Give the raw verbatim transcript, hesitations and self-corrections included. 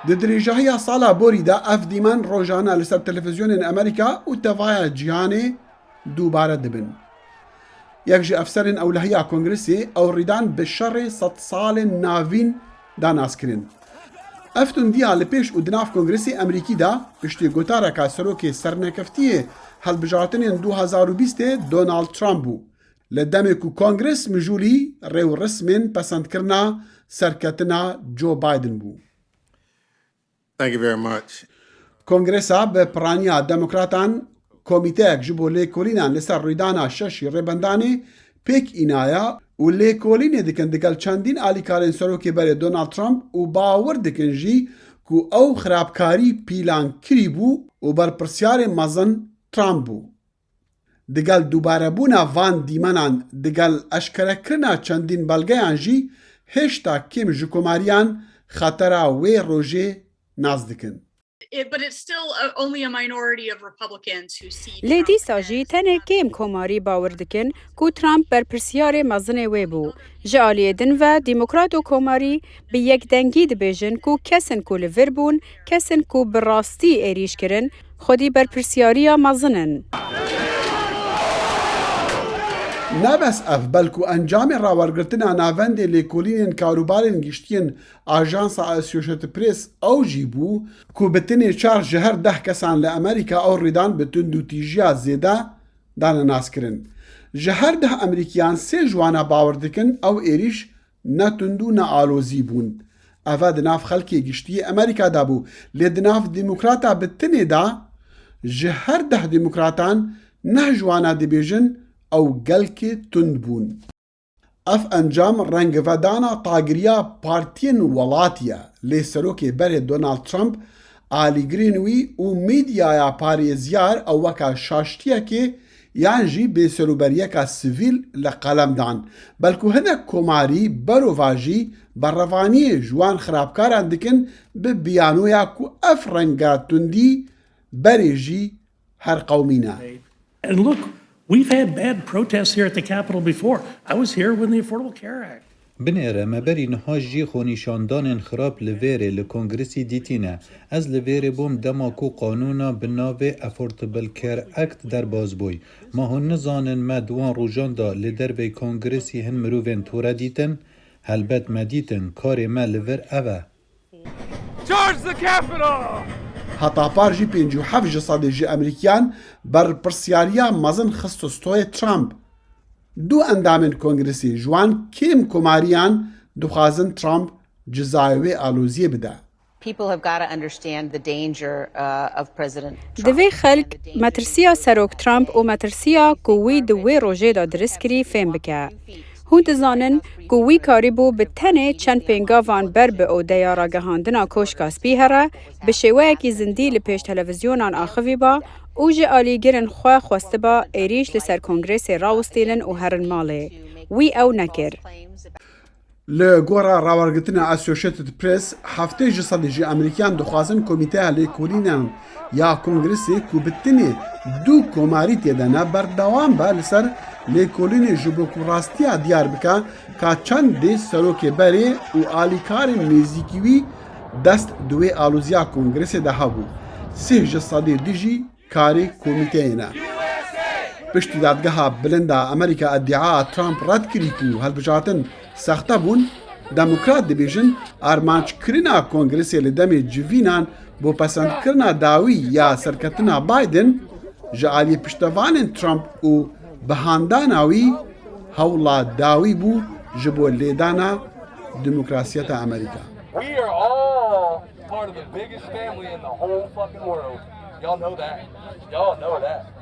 Di dirêjahiya sala borî de ev dîmen rojane li ser televîzyonên Amerîka û tevaya cîhanê dubare dibin. Yek ji efserên ewlehiya Kongresê ew rîdan bi şerê sed salên navîn da nas kirin. Ev tundiya li pêş û di nav Kongresê Amerîkî de piştî gotareka serokê sernekeftiyê hilbijartinên du hazar û bîstê Donald Trump bû. Li demê ku Kongres mijûlî rêwresmên pesendkirina serketina Joe Biden bû. Thank you very much. Kongresa bi piraniya Demokratan komîteyek ji bo lêkolînan li ser rûdana şeşî Rêbendanê pêk înaya û lêkolînê dikin digel çendîn alîkarên serokê berê Donald Trump û bawer dikin jî ku ew xirabkarî pîlankirî bû û berpirsiyarê mezin Trump bû. Digel dubarebûna van dîmenan, digel eşkerekirina çendîn belgeyan jî hêşta kêm ji komariyan xetera wê rojê nas dikin. It, but it's still a, only a minority of Republicans who see Lê Trump dîsa jî as tenê kêm komarî bawer dikin ku Trump berpirsiyarê mezinê wê bû. Ji aliyê din ve demokrat û komarî bi yekdengî dibêjin ku kesên ku li vir bûn, kesên ku bi rastî êrîş kirin, xwedî berpirsiyariya mezin in. Ne bes ev, belku encamê rawergirtina navendê lêkolînên karûbarên giştiyên Ajansa Associated Press ew jî bû ku bi tenê çar ji her deh kesan li Amerîka ew rîdan bi tundûtîjiya zêde dane naskirin. Ji her deh Amerîkiyan sê ji wana bawer dikin ew êrîş ne tund û ne alozî bûn. Eve di nav xelkê giştî yê Amerîka de bû. Lê di nav demokrata bi tinê de ji her deh demokratan neh ji wana dibêjin ew gelkê tund bûn. Ev encam rengvedana tagiriya partiyên welatî ye. Lê serokê berê Donald Trump, alîgirên wî û medyaya parêzyar ew weka şaştiyekê yan jî bêserûberiyeka sivîl li qelem dan. Belku hinek komarî berovajî berevaniyê ji wan xirabkaran dikin bi biyanoya ku ev renga tundî berê jî her qewmî ne. And look, we've had bad protests here at the Capitol before. I was here when the Affordable Care Act. Binêre me berî niha jî xwenîşandanên xirab li vêrê li Kongresî dîtîne. Ez li vêrê bûm dema ku qanûna bi navê Affordable Care Act derbas bûy. Ma hûn nizanin me di wan rojan de li dervey Kongresî hin mirovên tore dîtin? Helbet me dîtin, karê me li vir ev e. Charge the Capitol! Heta par jî pêncî û heft ji sedê ji Amerîkiyan berpirsiyariya mezin xist stoyê Trump. Du endamên Kongresê ji wan kêm komariyan dixwazin Trump cizayê wê aloziyê bide. People have got to understand the danger, uh, of President Trump. Divê xelk metirsiya Serok Trump û metirsiya ku wî di wê rojê de dirist kirî fêm bike. Hûn dizanin ku wî karîbû bi tenê çend pêngavan ber bi odeya ragihandina Koşka Spî here, bi şêweyekî zindî li pêş televîzyonan axivîba û ji alîgirên xwe xwestiba êrîş li ser Kongresê rawistînin û herin malê. Wî ew nekir. Li gora rawergirtina Associated Press, heftê ji sedê ji Amerîkiyan dixwazin Komîteya Lêkolînan ya Kongresê ku bi tinê du komarî tê de ne, berdewam be li ser lêkolînê ji bo ku rastiya diyar bike ka çendê serokê berê û alîkarên nêzîkî wî dest di wê aloziya Kongresê de hebû. Sih ji sedê dijî karê komîteyê ne. Piştî Dadgeha Bilind a Amerîka îdia Trump red kirî ku hilbijartin sexte bûn, Demokrat dibêjin armanckirina Kongresê li demê civînan bo pesendkirina dawî ya serketina Biden ji aliyê piştevanên Trump û bihandana wî hewla dawî bû ji bo lêdana demokrasiyeta Amerîka. We are all part of the biggest family in the whole fucking world. Y'all know that. Y'all know that.